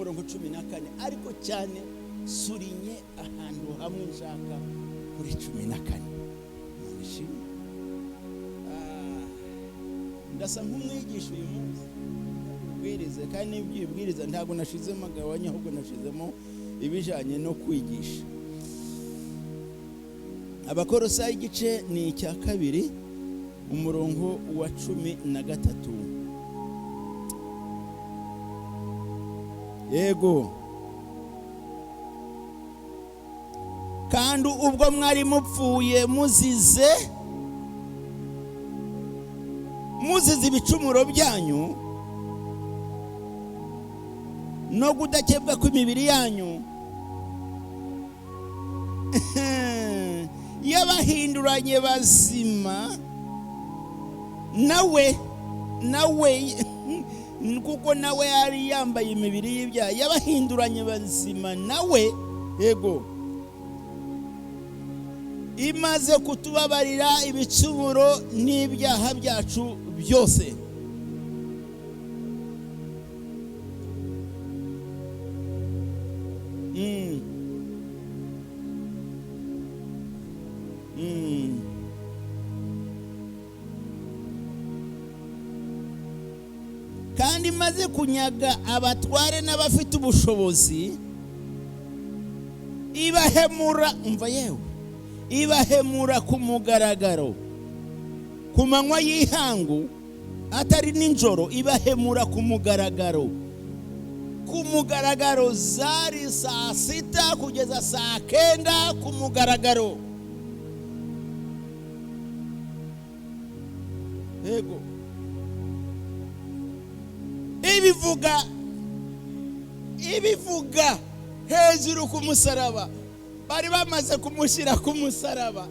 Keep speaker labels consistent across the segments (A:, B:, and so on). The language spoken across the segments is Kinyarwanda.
A: Umurongo 14, ariko cyane surinye ahantu hamwe nshaka kuri 14. Imana ishimwe. Ndasa nk'umwigisha uyu munsi ubwirize, kandi n'ibyo ubwiriza ntabwo nashizemo agabanya, ahubwo nashizemo ibijanye no kwigisha. Abakolosayi igice ni icya 2, umurongo wa 13. Yego, kandi ubwo mwari mupfuye muzize ibicumuro byanyu no kudakebwa kw'imibiri yanyu, yabahinduranye bazima nawe kuko nawe yari yambaye imibiri y'ibyaha, yabahinduranye bazima nawe. Yego, imaze kutubabarira ibicumuro n'ibyaha byacu byose. Kandi imaze kunyaga abatware n'abafite ubushobozi, ibahemura, umva yewe, ibahemura ku mugaragaro ku manywa y'ihangu, atari nijoro, ibahemura ku mugaragaro. Ku mugaragaro zari saa 6 kugeza saa 9 ku mugaragaro. Yego, ibivuga hejuru ku musaraba. Bari bamaze kumushyira ku musaraba,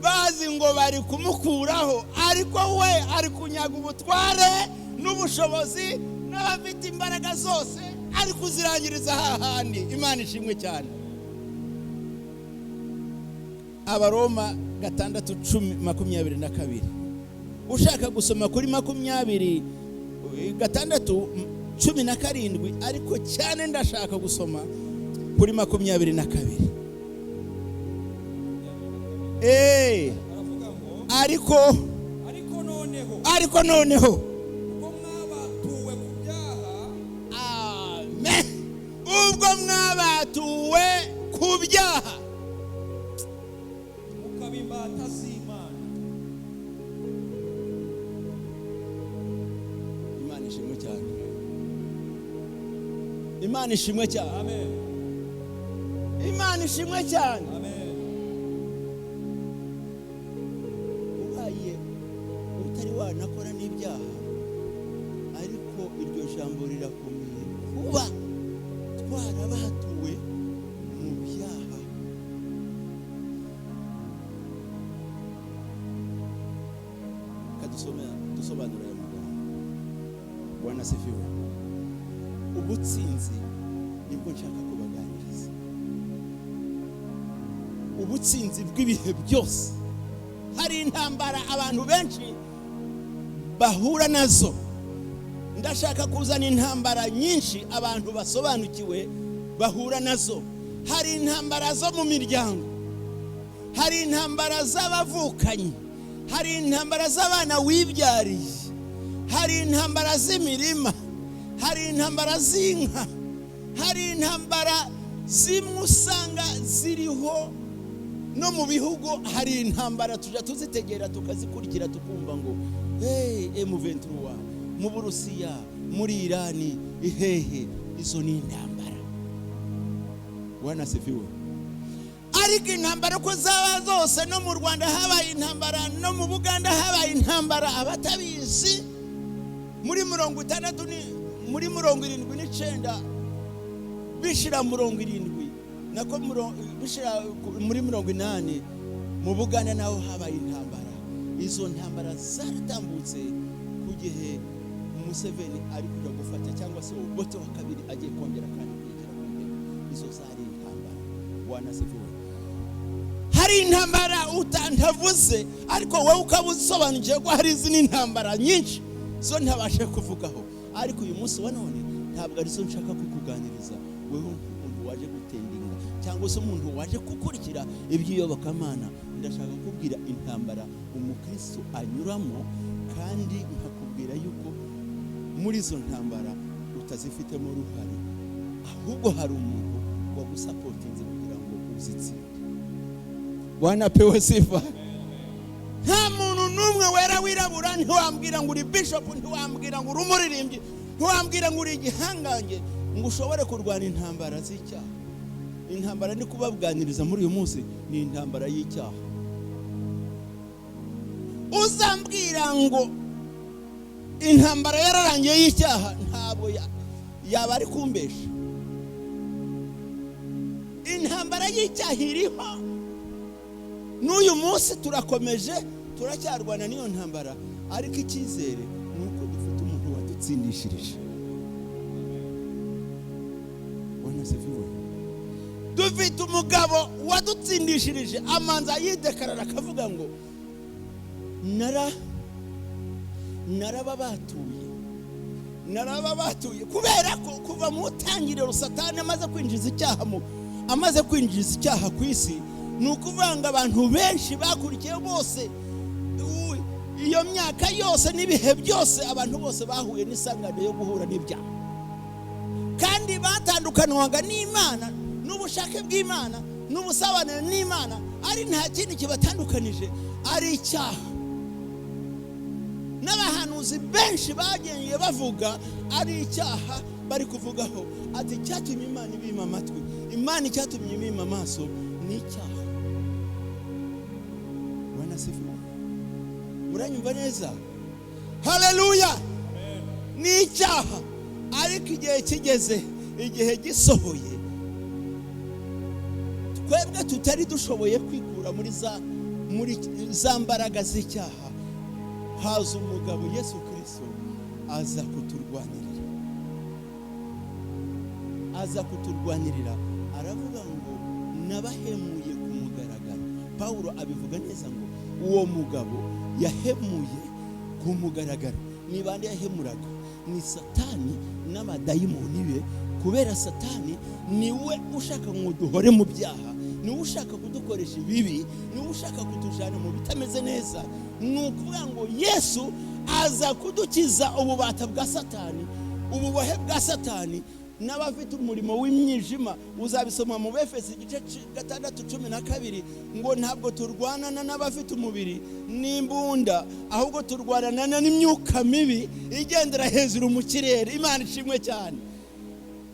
A: bazi ngo bari kumukuraho, ariko we ari kunyaga ubutware n'ubushobozi n'abafite imbaraga zose, ari kuzirangiriza hahandi. Imana ishimwe cyane. Abaroma 6:22. Ushaka gusoma kuri 26:17, ariko cyane ndashaka gusoma kuri 22. Ariko noneho
B: ubwo mwabatuwe ku byaha,
A: amen, ubwo mwabatuwe ku byaha
B: mukaba imbata z'Imana.
A: Imana ishimwe cyane. Imana ishimwe cyane.
B: Amen.
A: Imana ishimwe cyane.
B: Amen.
A: Ubaye utari wanakora n'ibyaha, ariko iryo jambo rirakomeye, kuba twarabatuwe mu byaha. Dusobanura aya magambo. Bwana asifiwe. Ubutsinzi nibwo nshaka kubaganiriza, ubutsinzi bw'ibihe byose. Hari intambara abantu benshi bahura nazo. Ndashaka kuzana intambara nyinshi abantu basobanukiwe bahura nazo. Hari intambara zo mu miryango, hari intambara z'abavukanyi, hari intambara z'abana wibyariye, hari intambara z'imirima, hari intambara z'inka, hari intambara zimwe usanga ziriho no mu bihugu. Hari intambara tujya tuzitegera tukazikurikira, tukumva ngo hey, M23 mu Burusiya, muri Irani, ihehe. Izo ni intambara. Bwana asifiwe. Ariko intambara uko zaba zose, no mu Rwanda habaye intambara, no mu Buganda habaye intambara. Abatabizi, muri 60 ni muri 79 bishira 70 nako bishira muri 80 mu Buganda naho habaye intambara. Izo ntambara zaratambutse ku gihe Museveni ari kuja gufata, cyangwa se Obote wa kabiri agiye kongera kandi kwegera ku ntebe. Izo zari intambara. Bwana asifiwe. Hari intambara utantavuze, ariko wowe ukaba usobanukiwe ko hari izindi ntambara nyinshi zo ntabashe kuvugaho. Ariko uyu munsi wa none Ntabwo arizo nshaka kukuganiriza wewe nk'umuntu waje gutendinga cyangwa se umuntu waje gukurikira iby'iyobokamana. Ndashaka kukubwira intambara umukristo anyuramo, kandi nkakubwira yuko muri izo ntambara utazifitemo uruhare, ahubwo hari umuntu wagusapotinze kugira ngo uzitsinde. Bwana apewe sifa. Nta muntu n'umwe wera wirabura, ntiwambwira ngo uri bishop, ntiwambwira ngo uri umuririmbyi, ntiwambwira ngo uri igihangange ngo ushobore kurwana intambara z'icyaha. Intambara ni kubabwaniriza muri uyu munsi ni intambara y'icyaha. Uzambwira ngo intambara yararangiye y'icyaha, ntabwo yaba ari kumbesha. Intambara y'icyaha iriho n'uyu munsi, turakomeje, turacyarwana n'iyo ntambara, ariko icyizere ni uko dufite umuntu wadutsindishirije. Bwana asifiwe. Dufite umugabo wadutsindishirije. Amanza yidekarara akavuga ngo narababatuye, narababatuye, kubera ko kuva mu ntangiriro Satani amaze kwinjiza icyaha mu amaze kwinjiza icyaha ku isi, ni ukuvuga ngo abantu benshi bakurikiye bose, iyo myaka yose n'ibihe byose, abantu bose bahuye n'isangane yo guhura n'ibyaha, kandi batandukanwaga n'Imana, n'ubushake bw'Imana, n'ubusabane n'Imana, ari nta kindi kibatandukanije, ari icyaha. N'abahanuzi benshi bagiye bavuga ari icyaha bari kuvugaho, ati icyatumye Imana ibima amatwi, Imana icyatumye ibima amaso ni icyaha. Bwana asifiwe. Muranyumva neza? Haleluya. Ni icyaha, ariko igihe kigeze, igihe gisohoye, twebwe tutari dushoboye kwikura muri za mbaraga z'icyaha, haza umugabo Yesu Kirisito, aza kuturwanirira, aza kuturwanirira. Aravuga ngo nabahemuye ku mugaragaro. Pawulo abivuga neza ngo uwo mugabo yahemuye ku mugaragaro. Ni bande yahemuraga? Ni Satani n'abadayimoni be, kubera Satani niwe ushaka ngo duhore mu byaha, niwe ushaka kudukoresha ibibi, niwe ushaka kutujyana mu bitameze neza. Ni ukuvuga ngo Yesu aza kudukiza ububata bwa Satani, ububohe bwa Satani n'abafite umurimo w'imyijima. Uzabisoma mu Befesi igice 6:12, ngo ntabwo turwanana n'abafite umubiri n'imbunda, ahubwo turwanana n'imyuka mibi igendera hejuru mu kirere. Imana ishimwe cyane.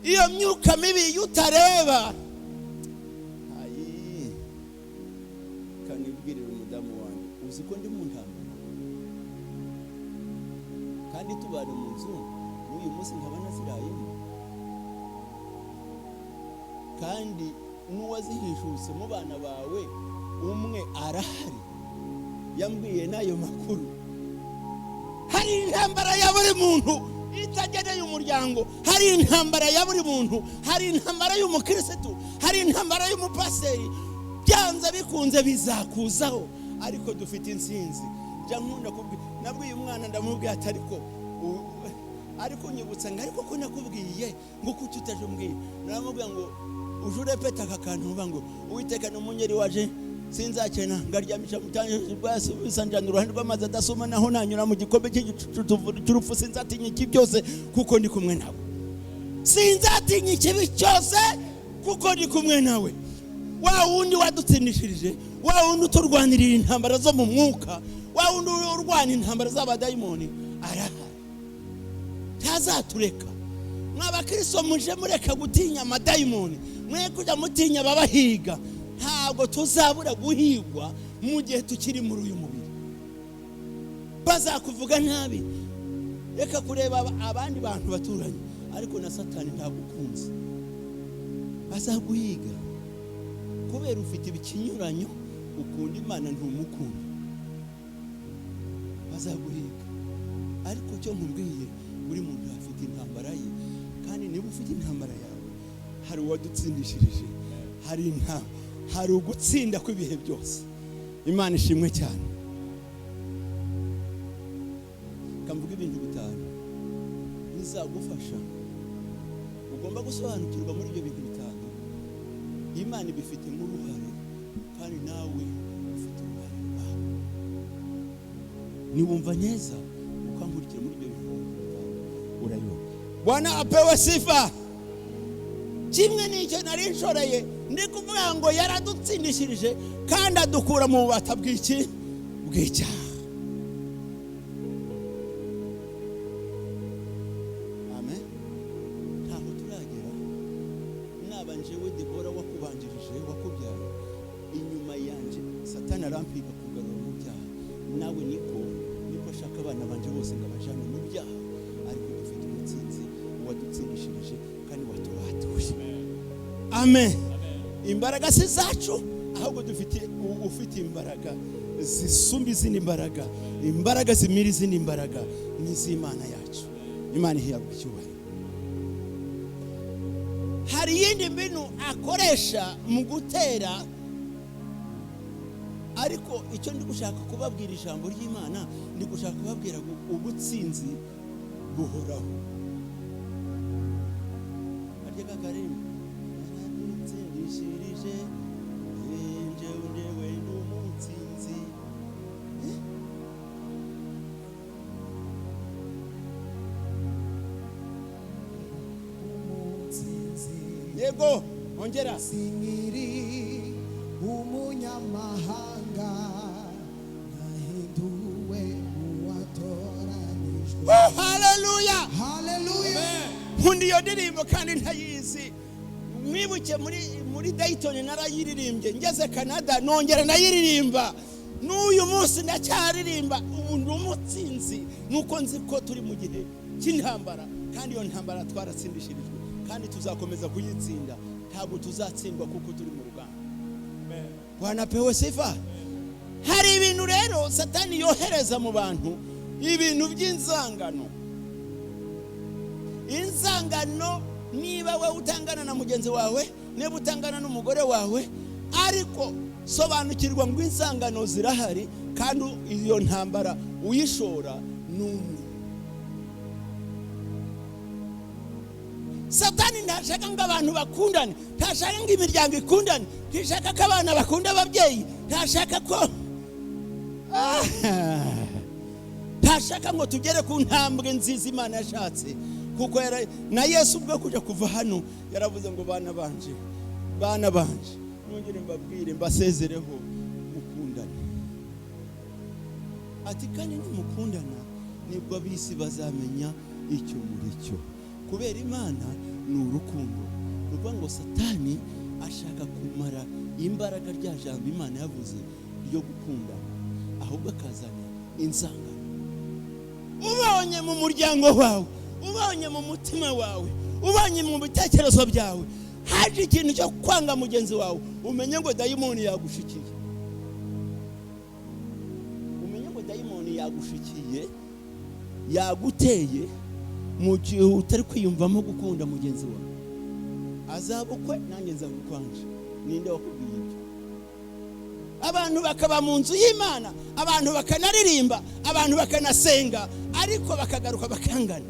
A: Iyo myuka mibi iyo utareba, ayi kanibwirira umudamu wanjye, uzi ko ndi mu ntambara kandi tubana mu nzu, n'uyu munsi nkaba nazirayemo, kandi n'uwazihishutse mu bana bawe umwe arahari, yambwiye n'ayo makuru. Hari intambara ya buri muntu itageneye umuryango, hari intambara ya buri muntu, hari intambara y'umukirisitu, hari intambara y'umupaseri. Byanze bikunze bizakuzaho, ariko dufite intsinzi. Njya nkunda kubwira, nabwiye umwana, ndamubwiye ati ariko ariko nyibutsa ngo ariko ko nakubwiye ngo kuki utaje umbwira? Naramubwiye ngo uje urepeta aka kantu, uvuga ngo "Uwiteka ni umunyeri waje, sinzakena, ngaryamisha mu rwasubisanjana uruhande rw'amazi adasoma, naho nanyura mu gikombe cy'igicucu cy'urupfu, sinzatinya iki byose kuko ndi kumwe nawe. Sinzatinya ikibi cyose kuko ndi kumwe nawe." Wa wundi wadutsindishirije, wa wundi uturwanirira intambara zo mu mwuka, wa wundi urwana intambara z'abadayimoni arahari, ntazatureka. Mw'abakristo, muje mureka gutinya amadayimoni, mwe kujya mutinya ababahiga. Ntabwo tuzabura guhigwa mu gihe tukiri muri uyu mubiri. Bazakuvuga nabi, reka kureba abandi bantu baturanye, ariko na Satani ntagukunze, azaguhiga kubera ufite ibikinyuranyo, ukunda Imana, ntumukunda. Bazaguhiga, ariko icyo nkubwiye, buri muntu afite intambara ye, kandi niba ufite intambara yawe, hari uwadutsindishirije, hari ugutsinda kw'ibihe byose. Imana ishimwe cyane. Kamvuga ibintu bitanu bizagufasha. Ugomba gusobanukirwa muri ibyo bintu bitanu Imana ibifitemo uruhare, kandi nawe ufite uruhare rwawe. Niwumva neza ukankurikira muri ibyo bintu bitanu urayibona. Bwana apewe sifa. Kimwe n'icyo nari nshoreye, ndi kuvuga ngo yaradutsindishirije kandi adukura mu bubata bw'iki? Bw'icyaha. Amen. Ntaho turagera. Naba njyewe Debora wakubanjirije, wakubyaye, inyuma yanje Satani arampiga kugarura mu byaha. Nawe niko ashaka abana banje bose ngo abajane mu byaha, ariko dufite umutsinzi wadutsindishirije kandi watubatuye. Amen. Imbaraga si zacu, ahubwo dufite ufite imbaraga zisumba izindi mbaraga, imbaraga zimira izindi mbaraga, n'iz'Imana yacu. Imana ihabwa icyubahiro. Hari iyindi mbinu akoresha mu gutera, ariko icyo ndi gushaka kubabwira ijambo ry'Imana, ndi gushaka kubabwira ngo ubutsinzi buhoraho. Arya kakarimo yaradutsindishirije, njyewe ndewe ndi umutsinzi. Yego, ongera.
C: Sinkiri umunyamahanga, nahinduwe uwatoranijwe.
A: Oh, haleluya.
C: Haleluya.
A: Nkunda iyo ndirimbo kandi ntayizi. Mwibuke muri Dayton narayiririmbye, ngeze Canada nongera nayiririmba, n'uyu munsi ndacyaririmba. Ubu ndi umutsinzi, nuko nzi ko turi mu gihe cy'intambara, kandi iyo ntambara twaratsindishirijwe kandi tuzakomeza kuyitsinda. Ntabwo tuzatsindwa kuko turi mu rugamba. Bwana pewe sifa. Hari ibintu rero Satani yohereza mu bantu, ibintu by'inzangano. Inzangano, niba we utangana na mugenzi wawe, niba utangana n'umugore wawe, ariko sobanukirwa ngo inzangano zirahari, kandi iyo ntambara uyishora n'umwe. Satani ntashaka ngo abantu bakundane, ntashaka ngo imiryango ikundane, ntashaka ko abana bakunda ababyeyi, ntashaka ko ntashaka ngo tugere ku ntambwe nziza Imana yashatse. Kuko na Yesu ubwo kujya kuva hano yaravuze ngo bana banje, bana banje, nongere mbabwire mbasezereho, mukundane. Ati kandi nimukundana nibwo ab'isi bazamenya icyo muri cyo, kubera Imana ni urukundo. Ni ukuvuga ngo Satani ashaka kumara imbaraga rya jambo Imana yavuze ryo gukundana, ahubwo akazana inzangano. Ubonye mu muryango wawe, ubonye mu mutima wawe, ubonye mu bitekerezo byawe haje ikintu cyo kwanga mugenzi wawe, umenye ngo dayimoni yagushikiye. Umenye ngo dayimoni yagushikiye, yaguteye mu gihe utari kwiyumvamo gukunda mugenzi wawe. Azabukwe nanjye nzagukwanje. Ninde wakubwiye ibyo? Abantu bakaba mu nzu y'Imana, abantu bakanaririmba, abantu bakanasenga, ariko bakagaruka bakangana.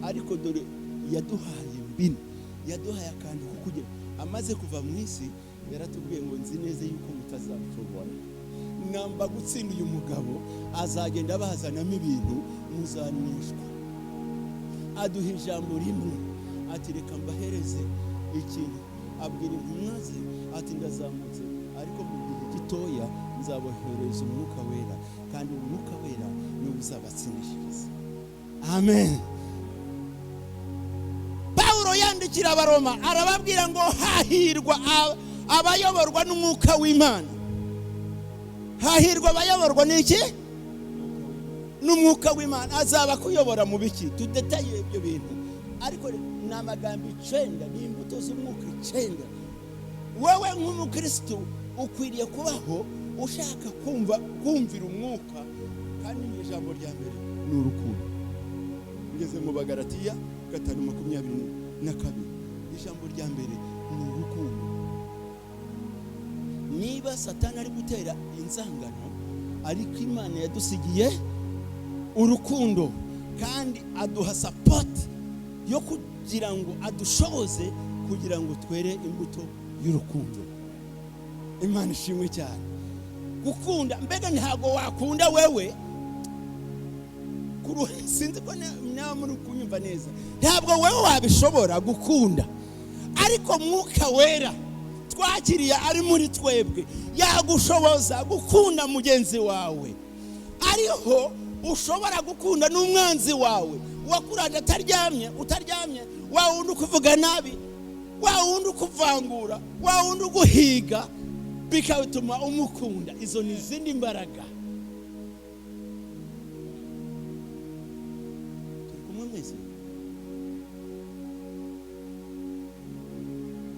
A: Ariko dore yaduhaye mbino, yaduhaye akantu ko kugira. Amaze kuva mu isi yaratubwiye ngo nzi neza yuko mutazashobora, namba gutsinda uyu mugabo azagenda abazanamo ibintu muzanishwa. Aduha ijambo rimwe ati reka mbahereze ikintu. Abwira intumwa ze ati ndazamutse, ariko mu gihe gitoya nzabohereza umwuka wera, kandi umwuka wera niwe uzabatsindishiriza. Amen. Pawulo yandikira Abaroma arababwira ngo hahirwa abayoborwa n'umwuka w'Imana. Hahirwa abayoborwa n'iki? N'umwuka w'Imana. Azaba kuyobora mu biki? Tudetaye ibyo bintu, ariko ni amagambo 9, ni imbuto z'umwuka 9. Wewe nk'umukristo ukwiriye kubaho ushaka kumvira umwuka, kandi ni ijambo rya mbere ni urukundo. Ngeze mu Bagalatiya 5:22, ijambo rya mbere ni urukundo. Niba Satani ari gutera inzangano, Ariko Imana yadusigiye urukundo, kandi aduha support yo kugira ngo adushoboze kugira ngo twere imbuto y'urukundo. Imana ishimwe cyane. Gukunda, mbega ntabwo wakunda wewe, sinzi ko nawe muri kunyumva neza, ntabwo wewe wabishobora gukunda, ariko Mwuka Wera twakiriye ari muri twebwe yagushoboza gukunda mugenzi wawe. Ariho ushobora gukunda n'umwanzi wawe wakuraje ataryamye, utaryamye, wa wundi ukuvuga nabi, wa wundi ukuvangura, wa wundi uguhiga, bikatuma umukunda. Izo ni izindi mbaraga. Turi kumwe mwese?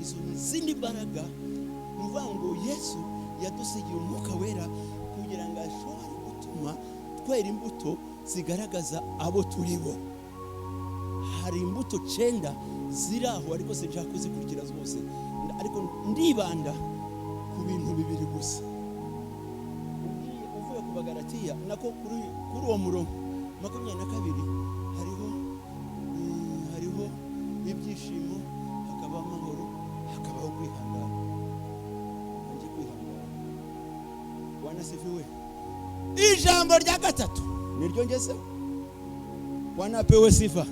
A: Izo ni izindi mbaraga. Ni ukuvuga ngo Yesu yadusigiye Umwuka Wera kugira ngo ashobore gutuma twera imbuto zigaragaza abo turi bo. Hari imbuto 9 ziri aho, ariko sinshaka kuzikurikira zose, ariko ndibanda ku bintu bibiri gusa. Ugiye uvuye ku Bagalatiya, nako kuri uwo murongo 22, hariho ibyishimo, hakabaho amahoro, hakabaho kwihangana. Nje kwihangana. Bwana sifiwe. Ijambo rya gatatu niryo ngezeho. Bwana apewe sifa.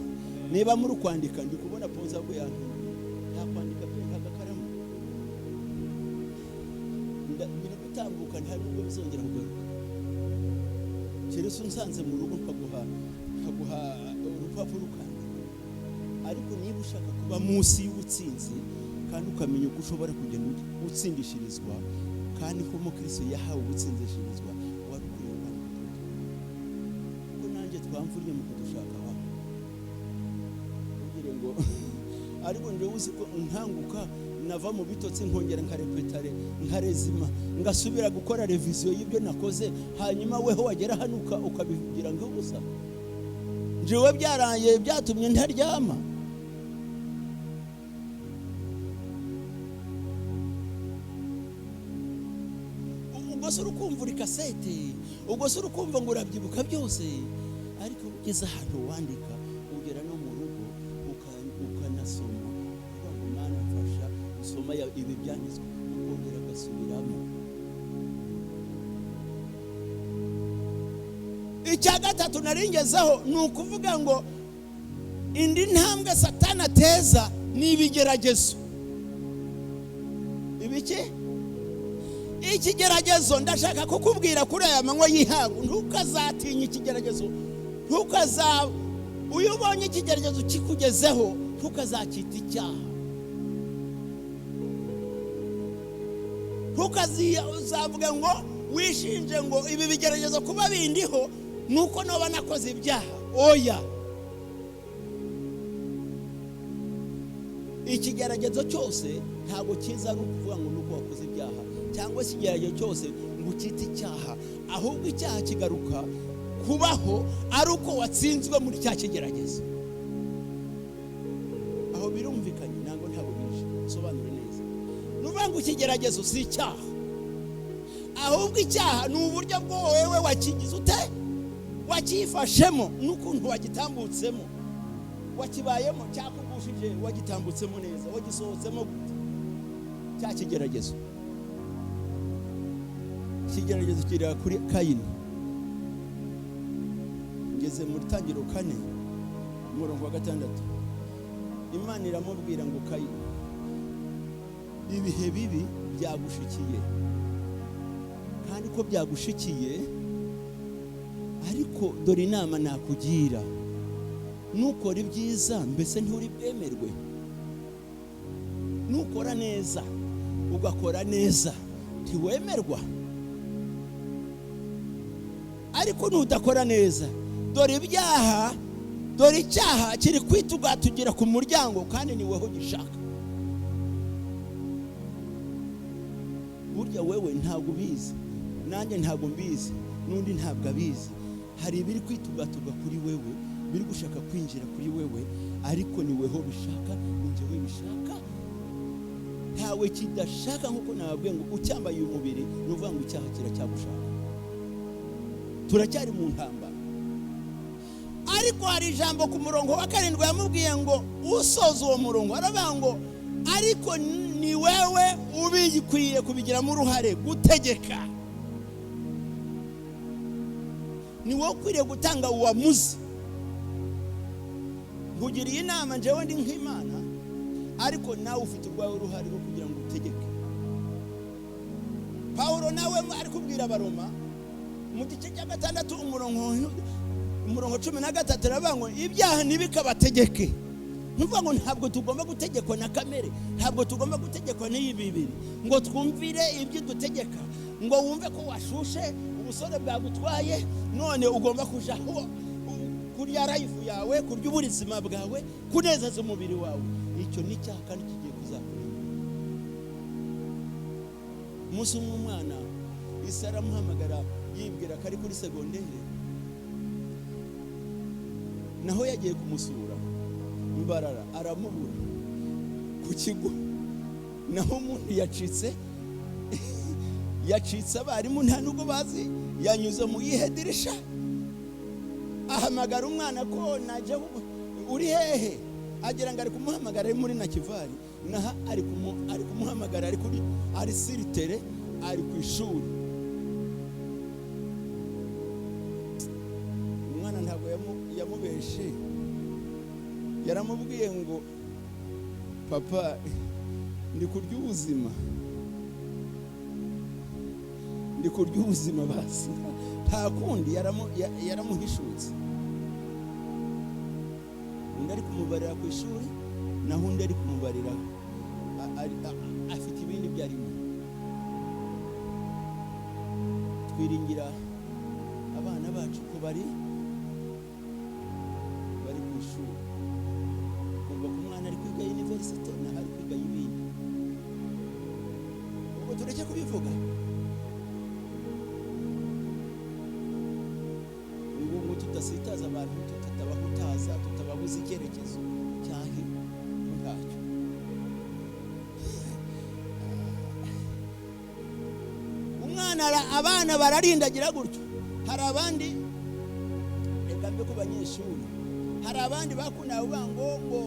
A: Niba muri kwandika, ndi kubona ponza bwo yantunguye. Nta kwandika pe, nta gakaramu. Biri gutambuka, nta nubwo bizongera kugaruka. Keretse unsanze mu rugo nkaguha urupapuro ukandika. Ariko niba ushaka kuba munsi y'ubutsinzi kandi ukamenya uko ushobora kugenda utsindishirizwa, kandi ko umukristo yahawe ubutsindishirizwa, wari ukwiye kwandika utwo. Kuko nanjye twamvuriye mu kudushaka wa ugire ngo ariko nje uzi ko nkanguka nava mu bitotsi nkongera nkarepetare nkarezima ngasubira gukora revision y'ibyo nakoze, hanyuma weho wagera hanuka ukabigira ngo ubusa. Njewe byarangiye byatumye ntaryama. Ubwo se urukumva uri kasete, ubwo se urukumva ngo urabyibuka byose, ariko ugeze ahantu wandika, ugera no mu rugo ukanasoma, ukavuga ngo Mana mfasha usoma ibi byanditswe, ukongera ugasubiramo. Icya gatatu naringezeho ni ukuvuga ngo indi ntambwe Satani ateza ni ibigeragezo. Ibiki? Ikigeragezo ndashaka kukubwira kuri aya manywa y'ihangu, ntukazatinye ikigeragezo, uyu ubonye ikigeragezo kikugezeho ntukazacyita icyaha, ntukazavuga ngo wishinje ngo ibi bigeragezo kuba bindiho nuko noba nakoze ibyaha. Oya, ikigeragezo cyose ntabwo kiza ari ukuvuga ngo nuko wakoze ibyaha, cyangwa se ikigeragezo cyose ngo ukite icyaha, ahubwo icyaha kigaruka kubaho ari uko watsinzwe muri cya kigeragezo. Aho birumvikanye? Ntabwo bije sobanure neza. Nuvuga ngo ikigeragezo si icyaha, ahubwo icyaha ni uburyo bwo wewe wakigize ute, wakifashemo, n'ukuntu wagitambutsemo, wakibayemo, cyakugushije, wagitambutsemo neza, wagisohotsemo gute cya kigeragezo. Ikigeragezo kiri kuri Kayini. Ngeze mu Rutangiro 4 umurongo wa 6, Imana iramubwira ngo Kayini, ibihe bibi byagushikiye, kandi ko byagushikiye, ariko dore inama nakugira, nukora ibyiza mbese nturi bwemerwe, nukora neza ugakora neza ntiwemerwa, ariko nudakora neza dore ibyaha, dore icyaha kiri kwitugatugira ku muryango kandi ni weho gishaka. Burya wewe ntabwo ubizi, nanjye ntabwo mbizi, n'undi ntabwo abizi. Hari ibiri kwitugatuga kuri wewe, biri gushaka kwinjira kuri wewe, ariko ni weho bishaka, ni njyewe bishaka, ntawe kidashaka. Nkuko nababwiye ngo ucyambaye uyu mubiri ni uvuga ngo icyaha kiracyagushaka. Turacyari mu ntambara. Ariko hari ijambo ku murongo wa 7 yamubwiye ngo usoza uwo murongo aravuga ngo ariko ni wewe ubikwiye kubigiramo uruhare gutegeka. Ni wowe ukwiriye gutanga uwamuzi. Nkugiriye inama njyewe ndi nk'Imana, ariko nawe ufite urwawe uruhare rwo kugira ngo utegeke. Pawulo nawe ari kubwira Abaroma mu gice cya 6 umurongo 13 aravuga ngo ibyaha ntibikabategeke. Ntuvuga ngo ntabwo tugomba gutegekwa na kamere, ntabwo tugomba gutegekwa n'iyi bibiri ngo twumvire ibyo dutegeka, ngo wumve ko washushe ubusore bwagutwaye none ugomba kuja kurya life yawe, kurya ubuzima bwawe, kunezeza umubiri wawe. Icyo ni icyaha kandi kigiye kuzakurinda. Umunsi umwe umwana isi aramuhamagara yibwira ko ari kuri segondere, naho yagiye kumusura Mbarara aramubura ku kigo, naho umuntu yacitse abarimu nta nubwo bazi yanyuze mu yihe dirisha. Ahamagara umwana ko najya uri hehe, agira ngo ari kumuhamagara ari muri Nakivari, naha ari kumuhamagara ari kuri ari siritere ari ku ishuri. Umwana ntabwo yamubeshe, yaramubwiye ngo papa ndi kurya ubuzima, ndi kurya ubuzima basi nta kundi. Yaramuhishutse. Undi ari kumubarira ku ishuri, naho undi ari kumubarira afite ibindi byarimo. Twiringira abana bacu ko bari ku ishuri, kumva ko umwana ari kwiga universite naho ari kwiga ibindi. Ubwo tureke kubivuga ngo tudasitaza abantu, tutabahutaza, tutababuza icyerekezo cyahe ntacyo. Umwana abana bararindagira gutyo. Hari abandi reka mbe ku banyeshuri, hari abandi bakunda kuvuga ngo ngo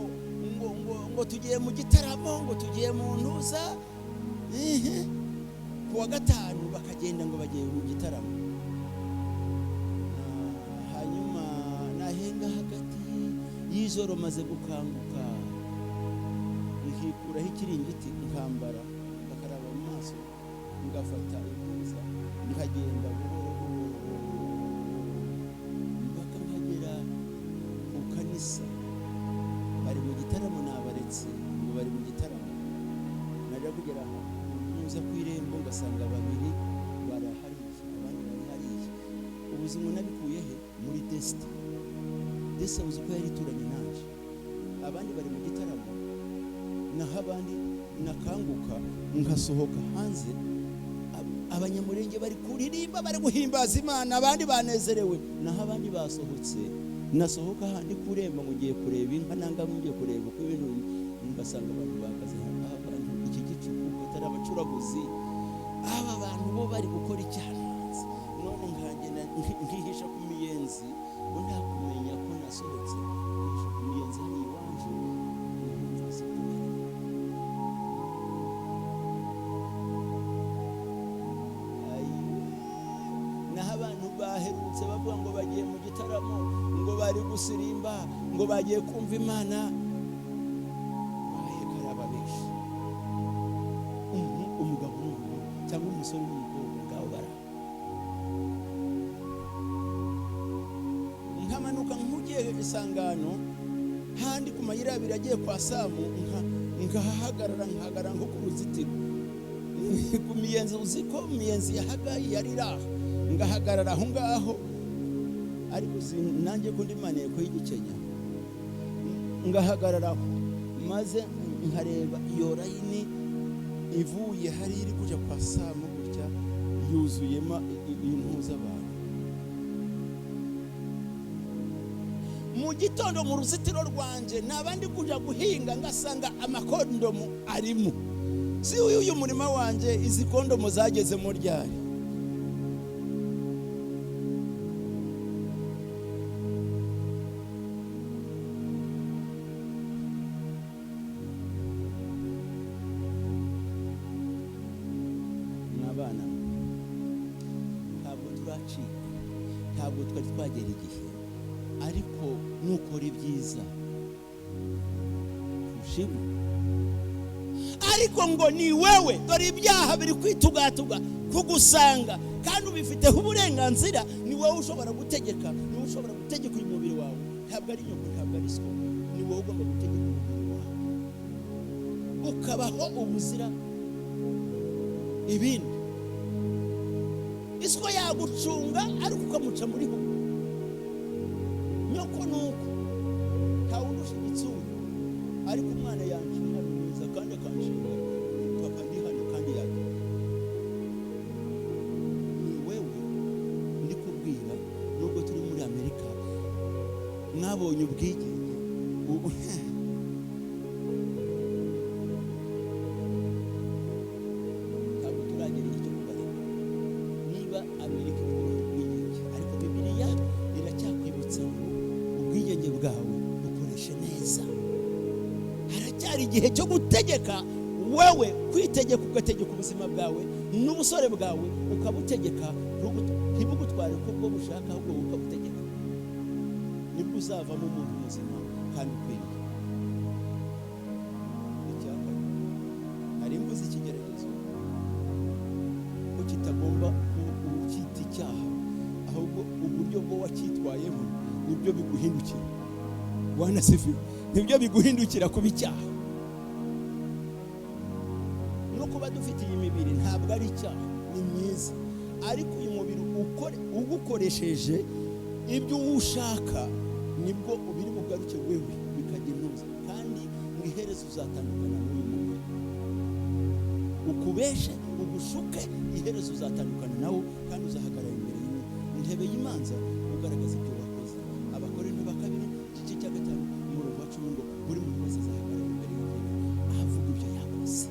A: ngo ngo ngo tugiye mu gitaramo, ngo tugiye mu ntuza ku wa 5 bakagenda ngo bagiye mu gitaramo. Hanyuma nahenga hagati y'ijoro maze gukanguka nkikuraho ikiringiti nkambara ngakaraba mu maso ngafata impuza nkagenda buhoro buhoro mpaka nkagera ku kanisa. Bari mu gitaramo nabaretse ngo bari mu gitaramo, najya kugera muza ku irembo ngasanga babiri barahariye abandi bari hariya. Ubuzima nabikuye he? Muri Desita. Desita uzi ko yari ituranye nanje, abandi bari mu gitaramo, naho abandi nakanguka nkasohoka hanze, abanyamurenge bari kuririmba bari guhimbaza Imana, abandi banezerewe, naho abandi basohotse. Nasohoka handi kuremba ngo ngiye kureba inka nanga ngiye kureba uko ibintu, ngasanga abantu bahagaze abantu iki gicuku atari abacuraguzi, aba bantu bo bari gukora icyaha hanze. None nkagenda nkihisha ku miyenzi ngo nta kumenya ko nasohotse, nkihisha ku miyenzi hano iwanje. Naho abantu baherutse bavuga ngo bagiye mu gitaramo, ngo bari gusirimba, ngo bagiye kumva Imana, baheka ababeshi. Umugabo n'umugore cyangwa umusore n'umukobwa ngaho bara nkamanuka nkugiye isangano handi ku mayira abiri agiye kwa Samu, nkahagarara nkahagarara nko ku ruzitiro ku miyenzi. Uzi ko miyenzi ya Hagayi yari iraha, ngahagarara aho ngaho. Ariko nanjye ko ndi maneko y'igikenya, ngahagarara aho maze nkareba iyo layini ivuye hari iri kuja kwa Samu gutya yuzuyemo impu z'abantu. Mu gitondo mu ruzitiro rwanje nabandi kuja guhinga ngasanga amakondomu arimo. Si uyu murima wanje izi kondomu zageze mu ryari? Ntabwo twari twagera igihe, ariko nukora ibyiza ntushimwe. Ariko ngo ni wewe, dore ibyaha biri kwitugatuga kugusanga, kandi ubifiteho uburenganzira. Ni wowe ushobora gutegeka, ni wowe ushobora gutegeka uyu mubiri wawe. Ntabwo ari nyoko, ntabwo ari so, ni wowe ugomba gutegeka umubiri wawe ukabaho ubuzira ibindi. Iswa yagucunga, ariko ukamuca muri ho. Nyoko nuko ntawundusha igitsure, ariko umwana yanshinga neza kandi akanshinga papa ndi hano kandi yagiye. Ni wewe ndi kubwira. Nubwo turi muri Amerika, mwabonye ubwigenge, ntabwo turagera igihe cyo kubareka. Niba Amerika iri ubwigenge, ariko Bibiliya iracyakwibutsa ngo ubwigenge bwawe bukoreshe neza. Haracyari igihe cyo gutegeka wewe, kwitegeka, ugategeka ubuzima bwawe n'ubusore bwawe, ukabutegeka, ntibugutware ko bwo bushaka, ahubwo ukabutegeka. Nibwo uzavamo umuntu muzima kandi ukwiriye. Icya kane, nari mvuze ikigeragezo ko kitagomba kucyita icyaha, ahubwo uburyo bwo wacyitwayemo nibyo biguhindukira. Bwana asifiwe. Nibyo biguhindukira kuba icyaha. No kuba dufite iyi mibiri ntabwo ari icyaha, ni myiza, ariko uyu mubiri ugukoresheje ibyo ushaka, nibwo ubiri bugaruke wewe bikajya intuza, kandi ngo iherezo uzatandukana n'uyu mubiri. Ukubeshe, ugushuke, iherezo uzatandukana nawo, kandi uzahagarara imbere y'intebe y'imanza ugaragaza ibyo wakoze. Abakorinto ba kabiri, igice cya 5, umurongo wa 10, ngo buri muntu wese azahagarara imbere y'intebe avuga ibyo yakoze.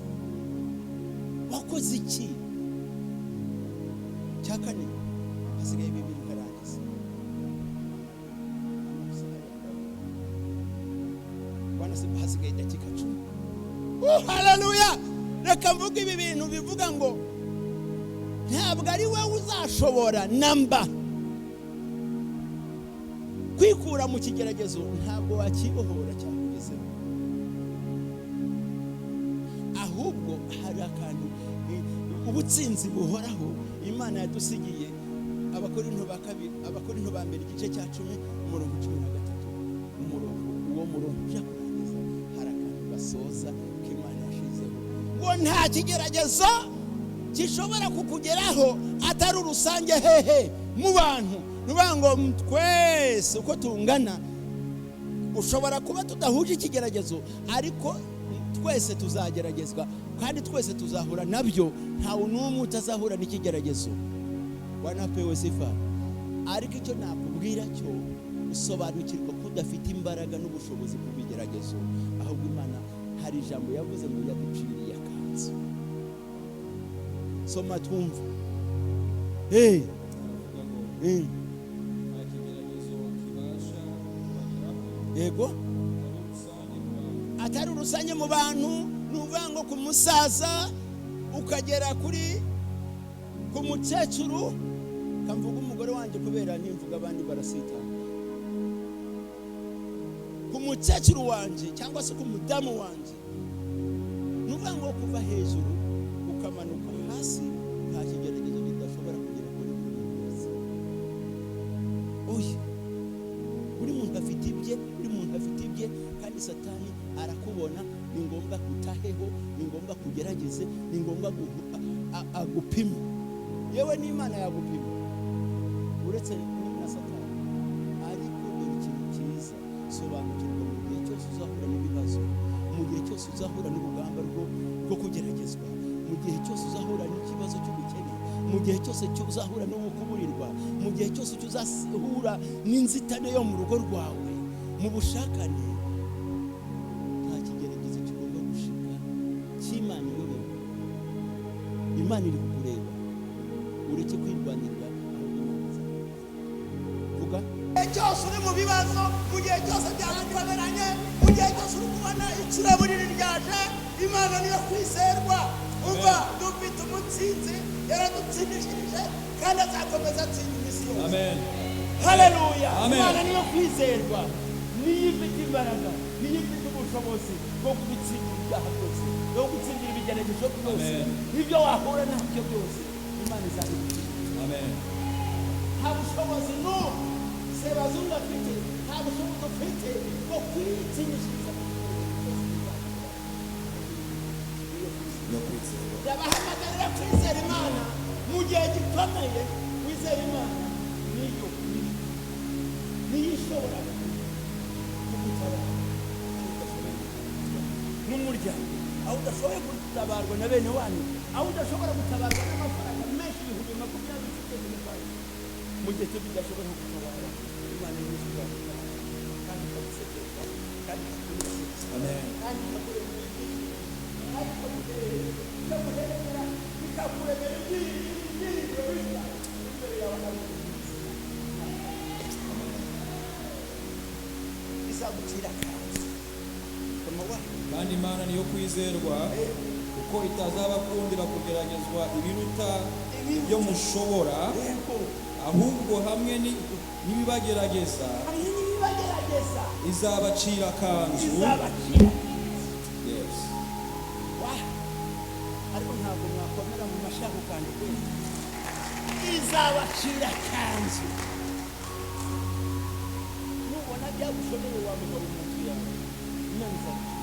A: Wakoze iki? Cya kane, hasigaye bibiri nkarangiza. Bwana, hasigaye dakika 10. Haleluya! Reka mvuge ibi bintu bivuga ngo ntabwo ari wowe uzashobora namba kwikura mu kigeragezo, ntabwo wakibohora cyakugezeho. Ahubwo hari akantu, ubutsinzi buhoraho Imana yadusigiye. Abakorinto ba kabiri, Abakorinto ba mbere, igice cya 10, umurongo 13, umurongo, uwo murongo ujya kurangiza, hari akantu gasoza k'Imana yashizeho ngo nta kigeragezo gishobora kukugeraho atari urusange hehe mu bantu. Nuvuga ngo twese uko tungana, ushobora kuba tudahuje ikigeragezo, ariko twese tuzageragezwa, kandi twese tuzahura nabyo. Ntawe n'umwe utazahura n'ikigeragezo. Bwana apewe sifa. Ariko icyo nakubwira cyo, usobanukirwa ko udafite imbaraga n'ubushobozi ku bigeragezo, ahubwo Imana hari ijambo yavuze ngo yaduciriye akanzu. Soma twumve. Hey.
B: Aravuga ngo nta kigeragezo kibasha kubageraho
A: Yego,
B: atari rusange mu bantu.
A: Atari rusange mu bantu. Ni ukuvuga ngo ku musaza ukagera kuri ku mukecuru, kamvuga umugore wanjye kubera nimvuga abandi barasitana, ku mukecuru wanjye cyangwa se ku mudamu wanjye, ni ukuvuga ngo kuva hejuru ukamanuka hasi, nta kigeragezo kidashobora kugera kuri buri muntu wese. Oya, buri muntu afite ibye, buri muntu afite ibye, kandi Satani arakubona. Ni ngombwa utaheho, ni ngombwa kugerageze, ni ngombwa agupime. Yewe n'Imana yagupima uretse na Satani. Ariko dore ikintu cyiza, sobanukirwa mu gihe cyose uzahura n'ibibazo, mu gihe cyose uzahura n'urugamba rwo kugeragezwa, mu gihe cyose uzahura n'ikibazo cy'ubukene, mu gihe cyose uzahura n'ubukuburirwa, mu gihe cyose uzahura n'inzitane yo mu rugo rwawe, mu bushakane, nta kigeragezo kigomba gushika cy'Imana iyobewe. Imana iri kukureba, ureke kwirwanirira, ahubwo Imana izakurwanirira. Vuga. Mu gihe cyose uri mu bibazo, mu gihe cyose byagukomeranye, mu gihe cyose uri kubona icuraburiri ryaje, Imana niyo kwizerwa. Umva, dufite umutsinzi, yaradutsindishirije kandi azakomeza atsinda iminsi yose.
B: Amen.
A: Haleluya.
B: Amen.
A: Imana niyo kwizerwa, niyo ifite imbaraga, niyo ifite ubushobozi bwo gutsindira ibyaha byose, bwo gutsindira ibigeragezo byose.
B: Amen.
A: Ibyo wahura nabyo byose, Imana izabigutsindira.
B: Amen.
A: Nta bushobozi n'ubu Sebazungu afite, nta bushobozi ufite bwo kwitinyishiriza ku kigeragezo cyose kizakugeraho. Niyo kwizerwa.
B: Yo kwizerwa.
A: Ndabahamagarira kwizera Imana mu gihe gikomeye. Wizera Imana, niyo niyo ishobora kugutabara aho udashoboye gutabarwa n'umuryango, aho udashoboye gutabarwa na bene wanyu, aho udashobora gutabarwa n'amafaranga menshi 20,000 ufite kuri banki. Mu gihe cyo bidashobora kugutabara, Imana niyo ishobora gutabara kandi ikagusekesha kandi ikakunezeza
B: Amen.
A: kandi ikakuremera ibyishimo kandi ikaguhemera, ikakuremera ibyiringiro bishya imbere yawe hari ubwiza. Izagucira akanzu kama wa
B: Kandi Imana niyo kwizerwa, kuko itazabakundira kugeragezwa ibiruta ibyo mushobora,
A: Yego.
B: ahubwo hamwe n'ibibagerageza
A: Hamwe n'ibibagerageza
B: izabacira akanzu.
A: Izabacira.
B: Yes.
A: Wa, ariko ntabwo mwakomera mu mashako kandi kwezi. Izabacira akanzu. Nubona byagushobeye wa mugabo mu nzu yawe, Imana izagucira.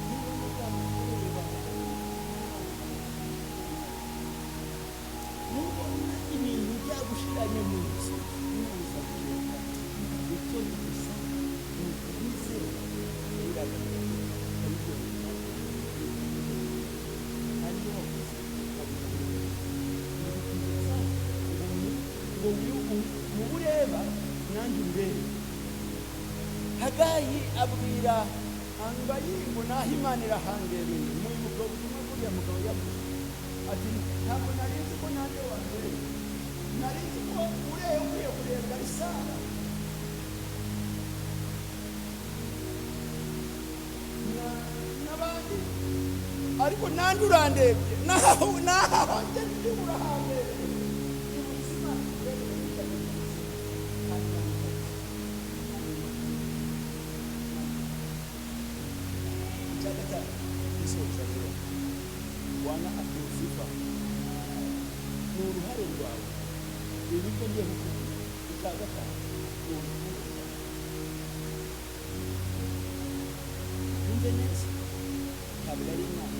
A: Nubona byagushobeye wa mugabo mu nzu yawe, nubona ibintu byagushiranye mu nzu, Imana izagucira akanzu. Icyo bigusaba ni ukwizera, ukayigoreka, kandi iyo wakoze ukabona ngo mu ureba nanjye urebe. Hagayi abwira Angayi ngo naho Imana irahandereye. Mwibuka ubutumwa bw'uriya mugabo yavuze ati: "Ntabwo nari nzi ko nanjye wandeba, nari nzi ko ureba ukwiye kurebwa ari Sara." N'abandi, ariko nanjye urandebye, naho naho njye ndi urahandereye. Ubuzima kandi icya gatanu gisoza rero, Bwana apewe sifa, ni uruhare rwawe. Ibi byo ngiye kukubwira, icya gatanu ni uruhare rwawe. Wumve neza, ntabwo ari Imana,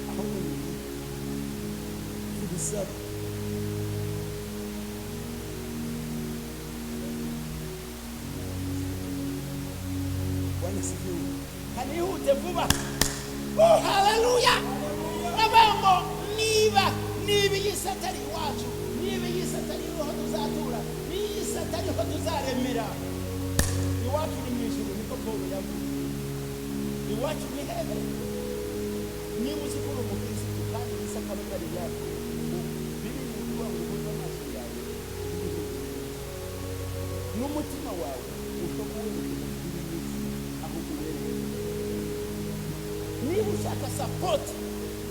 A: ahubwo ni wowe ibisaba. Bwana asifiwe. Kanihute vuba. Oh, haleluya. Bavuga ngo niba iyi si atari iwacu, niba iyi si atari aho tuzatura, niba iyi si atari aho tuzaremera, iwacu ni mu ijuru. Niko Paul yavuze. Iwacu ni hehe? Niba uzi ko uri umukirisitu kandi iyi si akaba atari iyacu, biri ni ukuvuga ngo uhuze amaso yawe n'umutima wawe, ushobora werekeza kuri iyi si ahubwo uwerekeza. Niba ushaka support,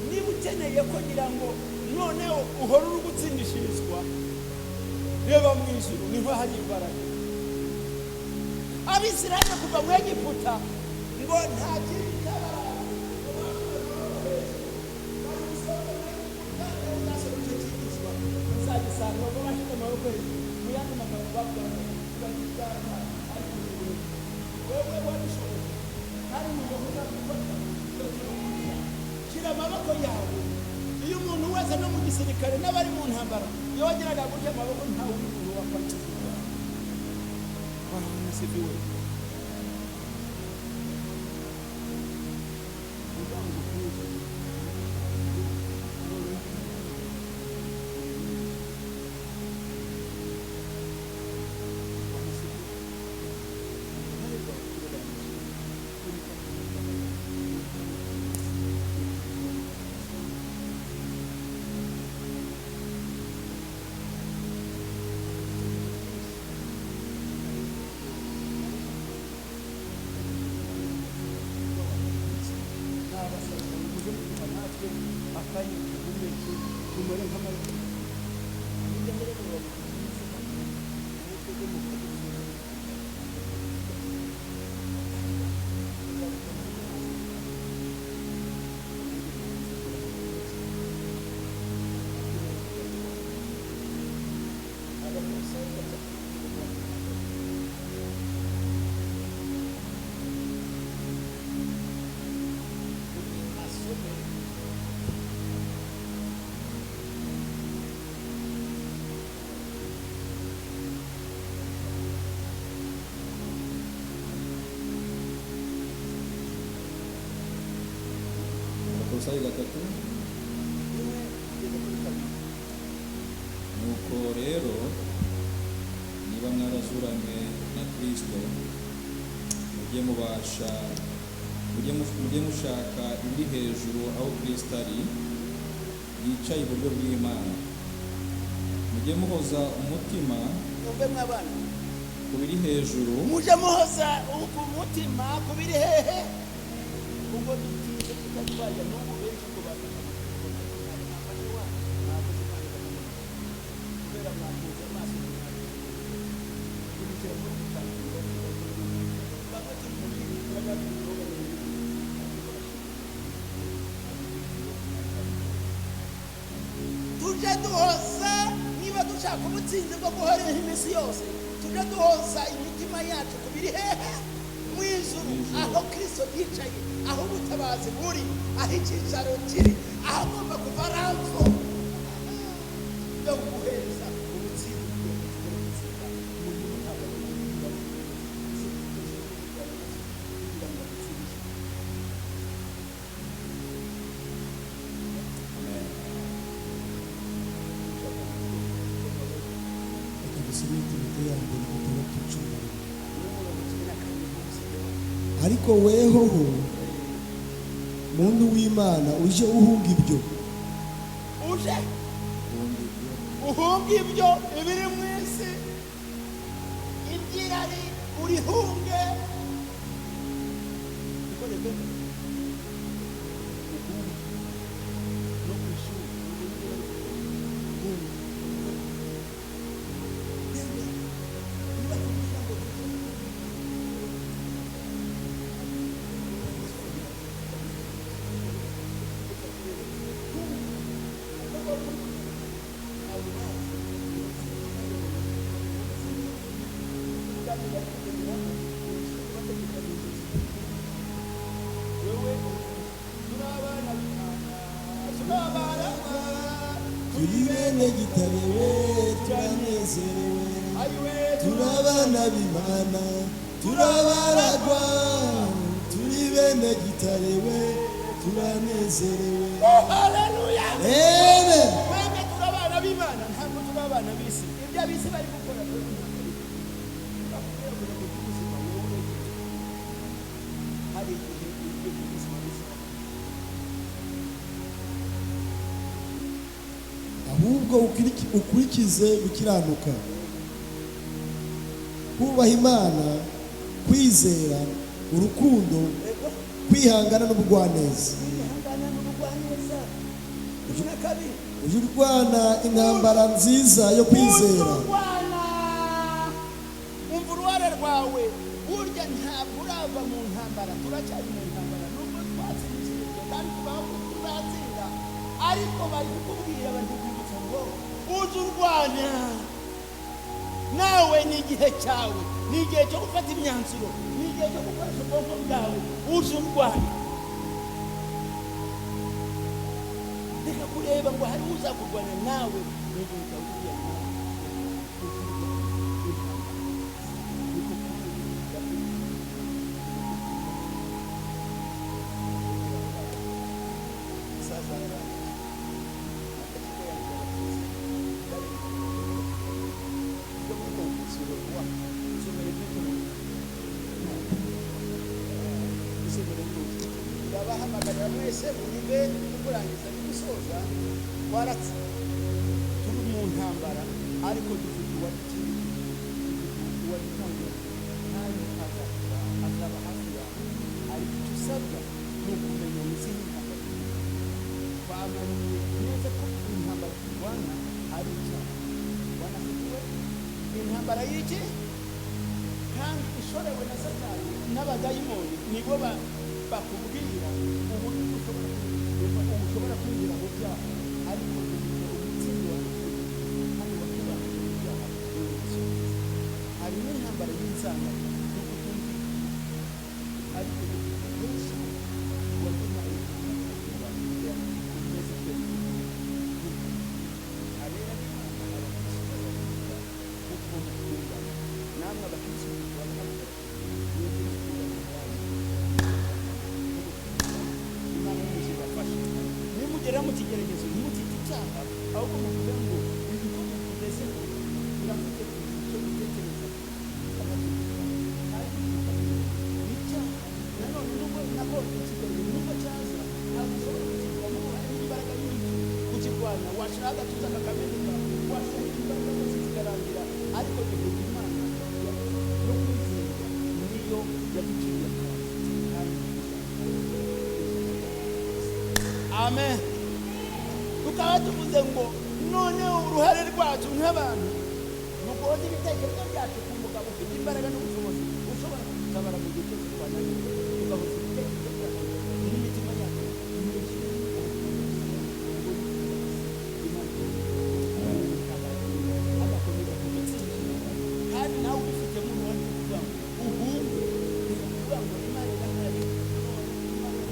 A: niba ukeneye kugira ngo noneho uhore uri gutsindishirizwa, reba mu ijuru, niho hari imbaraga. Abisirayeli kuva mu Egiputa ngo nta kindi cyabaranze, ngo bashyize amaboko hejuru bari gusohoka mu Egiputa. Uzasoma icyo cyigishwa, uzagisanga ngo bashyize amaboko hejuru. Mu yandi magambo bavuga ngo turagishaka, ariko ni wowe wabishoboye kandi ni wowe uzadufasha icyo turagishaka. Shyira amaboko yawe. Iyo umuntu wese no mu gisirikare n'abari mu ntambara, iyo wageraga gutya amaboko, ntawe uri muntu wafata. Bwana asifiwe. Kugira ngo uhuze Bwana asifiwe. Uruhare rwawe kureba mu ijuru, nabasaba ngo muze muduha natwe akanya duhumeke, tumere nk'amarayika. Nijya mbere ngo
B: Abakolosayi 3.
A: 1 kugeza kuri 2.
B: Nuko rero niba mwarazuranywe na Kristo, mujye mubasha mujye mushaka ibiri hejuru aho Kristo ari yicaye iburyo bw'Imana. Mujye muhoza umutima
A: Mwumve mw'abana.
B: ku biri hejuru,
A: Muje muhoza ku mutima ku biri hehe? Ubwo dutinze tutatwajya n'ubu benshi ngo bafashe amatelefone, ariko ntabwo mwafashe wa mwakoze. Imana ibaha, kubera mwakunze amaso, kubikira muri gutangira. Bamwe turi mu bindi, turacyafite ibikorwa mu bindi, ariko tuje duhoza. Niba dushaka ubutsinzi bwo guhoraho iminsi yose, tuje duhoza imitima yacu ku biri hehe? Mu ijuru, aho Kristo yicaye, aho ubutabazi buri, aho icyicaro kiri, aho agomba kuva ramfo yo guhereza ubutsinzi kugira ngo tugere gutsinda. Umurimo ntabwo ari uwo kugira ngo adutsindishe.
B: Amen.
C: Reka dusome Timoteyo ya mbere 6:11.
A: N'umurongo 12 ntusigeho.
C: Ariko wehoho, muntu w'Imana, uje uhunga ibyo.
A: Uje
B: Ubundi ibyo
A: uhunge ibyo, ibiri mu isi, iby'irari urihunge. Niko Rebeka uhunge no ku ishuri uhunge. Niba kubwira ngo tujye
C: Turi bene gitabewe, turanezerewe, turi abana b'Imana, turabaragwa. Turi bene gitarewe, turanezerewe.
A: Haleluya!
C: Amen.
A: Twebwe turi abana b'Imana, ntabwo turi abana b'isi. Ibyo ab'isi bari gukora, twebwe ntabwo ari byo. Bakubwira ngo ntabwo by'ubuzima wowe uregera. Hari igihe ibyo by'ubuzima bizaba.
C: Ahubwo ukurikize gukiranuka, kubaha Imana, kwizera, urukundo, kwihangana n'ubugwaneza.
A: Kwihangana n'ubugwaneza. 12.
C: Ujye urwana intambara nziza yo kwizera.
A: Urwana, umva uruhare rwawe. Burya ntabwo urava mu ntambara, turacyari mu ntambara nubwo twatsinze ibyo kandi tubaho tuzatsinda. Ariko bari kukubwira, bari kukwibutsa ngo uze urwana. Nawe ni igihe cyawe, ni igihe cyo gufata imyanzuro, ni igihe cyo gukoresha ubwonko bwawe. Uze urwana. Reka kureba ngo hari uzakurwana nawe. Ni igihe cyawe kugira ngo uze urwane intambara. Niko Pawulo yavuze. Umusaza arangije amategeko yanjye, abatutsi bari ibyo muri konfusiyo wa isomero ry'utuntu isomero ry'utuntu. Ndabahamagarira mwese munyumve, kurangiza no gusoza. Twaratse, turi mu ntambara, ariko dufite uwadutsindiye, dufite uwadutangiye, kandi azaba hafi yawe. Ariko icyo usabwa ni ukumenya ni izihe ntambara. Twamenye neza ko intambara turwana ari icyaha. Wanafitiwe intambara y'iki? Kandi ishorewe na Satani n'abadayimoni. Nibo bakubwira uburyo ushobora kwinjira mu byaha. Ariko dufite umutsinzi wa kandi watubanje mu byaha, ni Yesu. Harimo intambara y'inzangano no kutumvikana, ariko dufite Yesu waduhaye kugira ngo dukomeze twemye. Abera b'Imana, abakristo bazabikora kuko mukundana. Namwe abakristo turabahamagara, mwebwe mukundana ubwanyu. Imana y'ubuzima ibafashe. Kigeragezo ntimukite icyaha, ahubwo muvuge ngo uko mukugezeho muravuze icyo gutekereza kandi icyaha. Nanone nubwo nako ikigeragezo nubwo cyaza, ntabwo ushobora kukigiramo uruhare n'imbaraga nyinshi kukirwanya. Washiraho agatuza kakameneka, washiraho imbaraga zose zikarangira, ariko duhuga Imana yo kwizerwa, niyo yaduciriye akanzu kandi. Amen. Tukaba tuvuze ngo noneho uruhare rwacu nk'abantu mugoze ibitekerezo byacu ku mugabo ufite imbaraga n'ubushobozi ushobora kudutabara mu gihe cyose twananiwe, tugahuza ibitekerezo byacu n'imitima yacu myinshi. Agakomeza kudutsinda, kandi nawe ubifitemo uruhare rwo kuvuga ngo uhunge, ni ukuvuga ngo Imana irahari none Imana.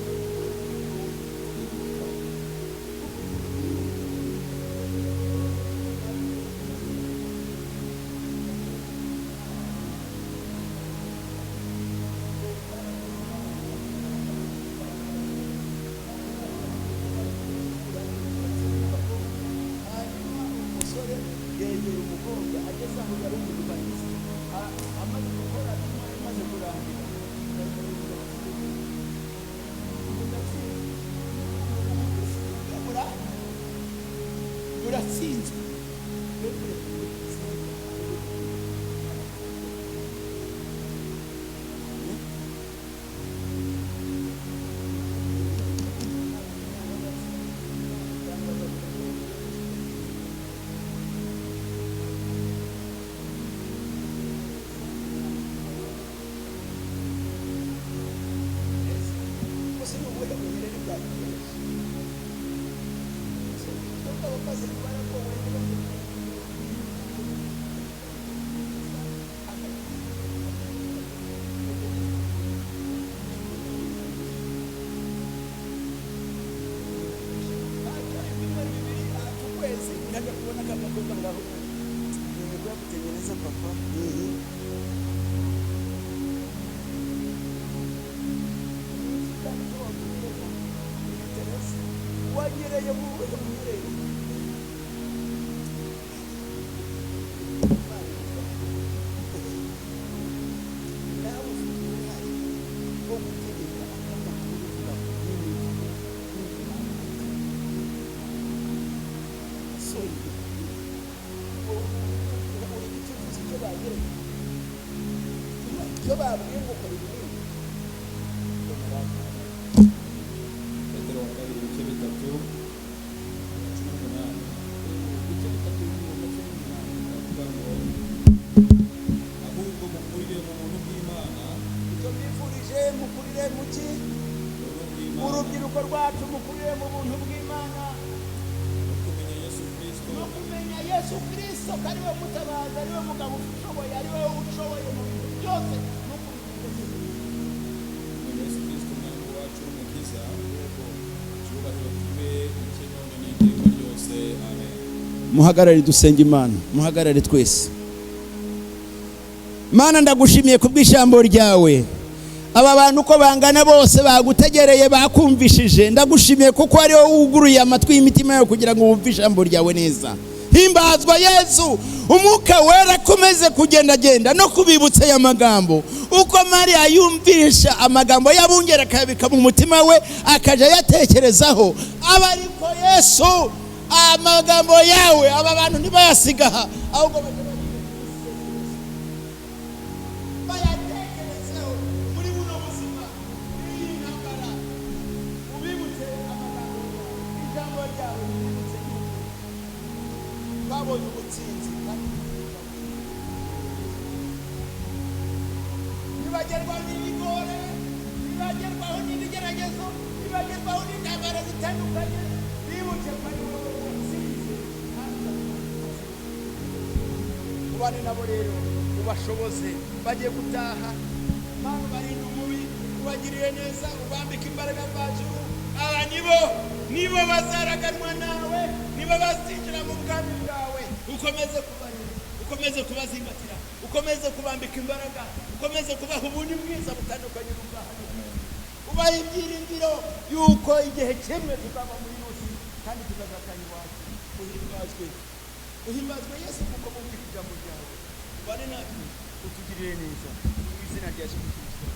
A: Hanyuma umusore yegera umukobwa ageze aho yari umudivantisite, amaze gukora imana imaze kurangira, ubu ndatsinzwe, uratsinzwe. Gusa ni ubuhe bunyerere bwagukoresha? Abakozi baragowe. Ibyumweru 2, ukwezi, nkajya kubona akagakobwa ngaho.
C: Nimekuwa kutengeneza papa.
A: Wanyereye mu buhe bunyerere? Nawe ufite uruhare rwo gutegeka amakuru uvuga n'imivugo sori uri icyo uvuze, icyo bagereye, icyo babwiye ngo kora ibi n'ibi.
B: Petero wa kabiri, ibice 3, 18.
A: Ibice 3, mirongo 18.
B: Ndavuga ngo ahubwo mukurire mu buntu bw'Imana.
A: Icyo mbifurije, mukurire mu ki?
B: Ubuntu bw'Imana.
A: Urubyiruko rwacu, mukurire mu buntu bw'Imana
B: no kumenya Yesu Kristo.
A: No kumenya Yesu Kirisito ko ari we mutabazi, ari we mugabo ushoboye, ari we ushoboye mu bintu byose no kumenya Yesu.
B: Kumenya Yesu Kristo Umwami wacu n'Umukiza, icyubahiro kibe icye none n'iteka ryose. Amen.
A: Muhagarare dusenge Imana, muhagarare twese. Mana, ndagushimiye kubw'ijambo ryawe. Aba bantu uko bangana bose bagutegereye, bakumvishije. Ndagushimiye kuko ari wowe wuguruye amatwi y'imitima yawe kugira ngo wumve ijambo ryawe neza. Himbazwa Yesu. Umwuka Wera akomeze kugendagenda no kubibutsa aya magambo, uko Mariya yumvisha amagambo y'abungeri akayabika mu mutima we, akajya ayatekerezaho. Aba ariko Yesu, amagambo yawe aba bantu ntibayasiga aha, ahubwo bajye bayatekerezeho muri buno buzima bw'iyi ntambara. Ubibutse amagambo yawe, ijambo ryawe ribibutse yuko twabonye ubutsinzi, kandi nibagerwaho n'ibigore, nibagerwaho n'ibigeragezo, nibagerwaho n'intambara zitandukanye, bibuke ko ari wowe watsinze kandi ubane nabo. Rero ubashoboze, bagiye gutaha. Mana, ubarinde umubi, ubagirire neza, ubambike imbaraga mvajuru. Aba nibo bazaraganwa nawe, nibo bazinjira mu bwami bwawe. Ukomeze kubarinda, ukomeze kubazingatira, ukomeze kubambika imbaraga, ukomeze kubaha ubundi bwiza butandukanye n'ubwa hano, ubaha ibyiringiro yuko igihe kimwe tuzaba muri ino si.
D: Kandi tukazataha iwacu. Uhimbazwe, uhimbazwe Yesu, kuko bumvise ijambo ryawe. Ubane natwe, utugirire neza, mu izina rya Yesu Kristo.